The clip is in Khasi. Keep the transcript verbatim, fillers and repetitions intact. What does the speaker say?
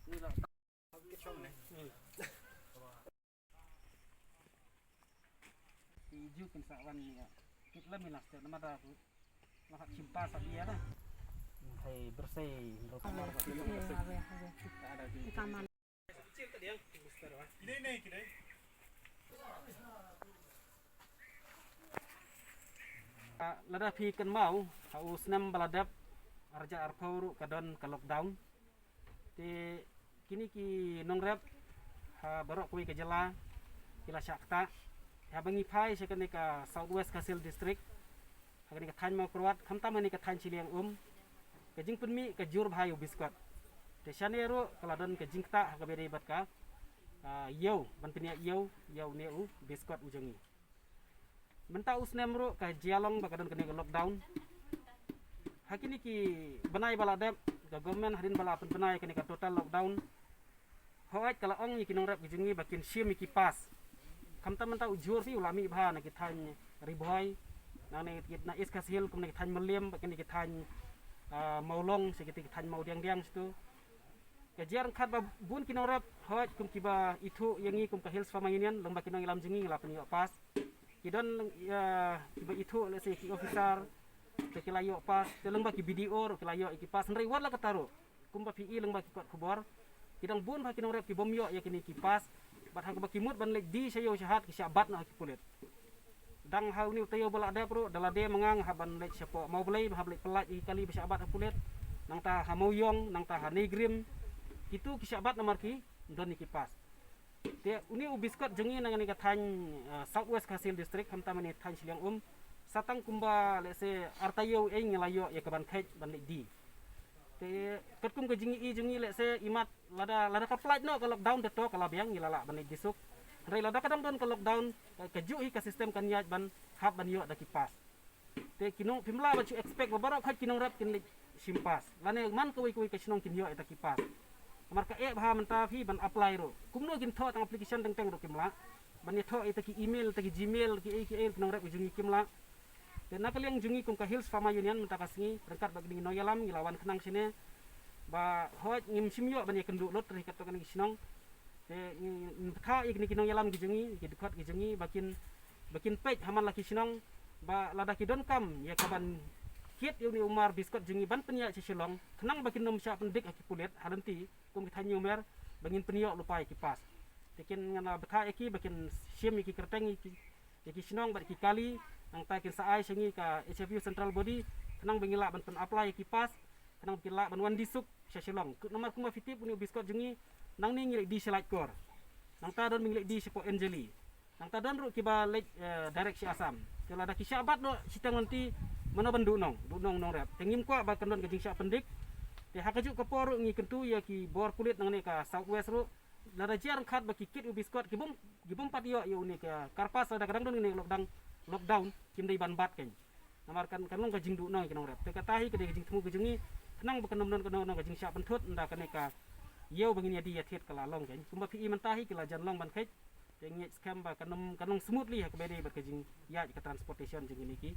Ki ju kin sa wan ïa. Kit la mi last time namar da ku. Lahat simpa sa ïa na. Hai bersih. Ah, lada phi kynmaw ha u snem ba la dep, arja arphew ruh ka don ka lockdown. Te kini ki nongrep ha baroh kawei ka jylla ki la shah ktah. Haba ngi phai sha kane ka South West Khasi Hills District, ha kane ka thaiñ Mawkyrwat, khamtam ha kane ka thaiñ Shiliang Um, ka jingpynmih ka jur bha ïa u biskot. Te shane ruh ka la don ka jingktah ha kaba ïadei bad ka, ah, ïew, ban pynïaid ïew ïa une u biskot u jong ngi. Mynta u snem ruh ka jia long ba ka don kane ka lockdown. Ha kine ki bnai ba la dep, ka government hadien ba la pynbna ïa kane ka total lockdown, hooid ka la ong ïa ki nongrep ki jong ngi ba kin shim ïa ki pass. Khamtam mynta u jur phi u la mih bha na ki thaiñ Ri Bhoi, na ne ki na East Khasi Hills, kum na ki thaiñ Mylliem, ba kine ki thaiñ, ah, Mawlong, sha kite ki thaiñ Mawdiangdiang shitu. Ka jia ryngkat ba bun ki nongrep, hooid kum kiba ithuh ïa ngi kum ka Hills Farmer Union, lyngba ki nongïalam jong ngi ngi la pynïoh pass. Ki don, ah, kiba ithuh, let's say, ki officer, te ki la ïoh pass, te lyngba ki B D O ruh ki la ïoh ïa ki pass, hynrei wat la katta ruh. Kumba phi i lyngba ki kot khubor, ki dang bun bha ki nongrep ki bym ïoh ïa kine ki pass, bad ha kaba ki mut ban leit die sha ïew sha hat ki shah bat noh ha ki pulit. Dang ha une u taïew ba la dep ruh, da lade ma nga nga hap ban leit shapoh Mawblei, ba hap leit pyllait ïa ki kali ba shah bat ha pulit, nangta ha Mawiong, nangta ha Nongrim, kitu ki shah bat namar ki don ïa ki pass. Te une u biskot jong ngi na kane ka thaiñ, eh, South West Khasi Hills District, khamtam ha kane thaiñ Shiliang Um, sa tang kumba, let's say, ar taïew ei ngi la ïoh ïa ka ban kheit ban leit die. Te katkum ka jingïohi jong ngi, let's say, imat lada, lada ka pyllait noh ka lockdown te to ka la biang ngi la lah ban leit die suk. Hynrei lada ka dang don ka lockdown, ka, kajuh hi ka system kan ïaid ban hap ban ïoh da ki pass. Te ki nong, phim lah ban shu expect ba baroh khoit ki nongrep kin leit shim pass. Lane man kawei kawei ka shnong kin ïoh ïa ta ki pass. Namar ka eh bha mynta phi ban apply ruh. Kumno kin thoh tang application teng teng ruh kim lah. Ban ïathoh ïa ta ki email, ta ki Gmail, ki ei ki ei ki nongrep ki jong ngi kim lah. Te na ka liang jong ngi kum ka Hills Farmer Union mynta ka sngi, ryngkat bad kine ki nongïalam ngi la wan khnang shane. Ba hooid ngim shym ïoh ban ïakynduh lut, hynrei katto katne ki shnong. Te ngi, ngi bthah ïa kine ki nongïalam ki jong ngi, ki dkhot ki jong ngi, ba kin, ba kin peit ha man la ki shnong, ba lada ki donkam ïa ka ban kit ïa une u mar biskot jong ngi ban pynïaid sha Shillong, khnang ba kin ym shah pyndik ha ki pulit, ha lynti, kum ki thaiñ Umnor, ba ngin pynïoh lypa ïa ki pass. Te kin ngan la bthah ïa ki, ba kin shim ïa ki kyrteng ïa ki, ïa ki shnong bad ki kali, nangta kin sa ai sha ngi ka H F U Central Body, khnang ba ngin lah ban pyn-apply ïa ki pass, khnang ba kin lah ban wan die suk sha Shillong. Namar kumba phi tip une u biskot jong ngi, nangne ngi leit die sha Laitkor. Nangta don ba ngi leit die shapoh Anjali. Nangta don ruh kiba leit, eh, direct sha Assam. Te lada ki shah bat noh shiteng lynti, mano ban duh nong, duh nong nongrep. Te ngim kwah ba kan don ka jingshah pyndik. Te ha kajuh ka por ruh ngi kyntu ïa ki bor pulit nangne ka South West ruh. Lada jia ryngkat ba ki kit u biskot ki bym, ki bym pat ïoh ïa une ka car pass lada ka dang don kane lockdown, lockdown, kim dei ban bat kein. Namar kan, kan long ka jingduh nong ïa ki nongrep. Te kata hi ka dei ka jingthmu ka jong ngi, khnang ba kan ym don, kan ym don ka jingshah pynthut ynda kane ka ïew ba ngin ïa die ïa thied ka la long kein. Kumba phi i mynta hi ki la jan long ban kheit. Te ngi skhem ba kan ym, kan long smoothly ha kaba ïadei bad ka jingïaid ka transportation jong kine ki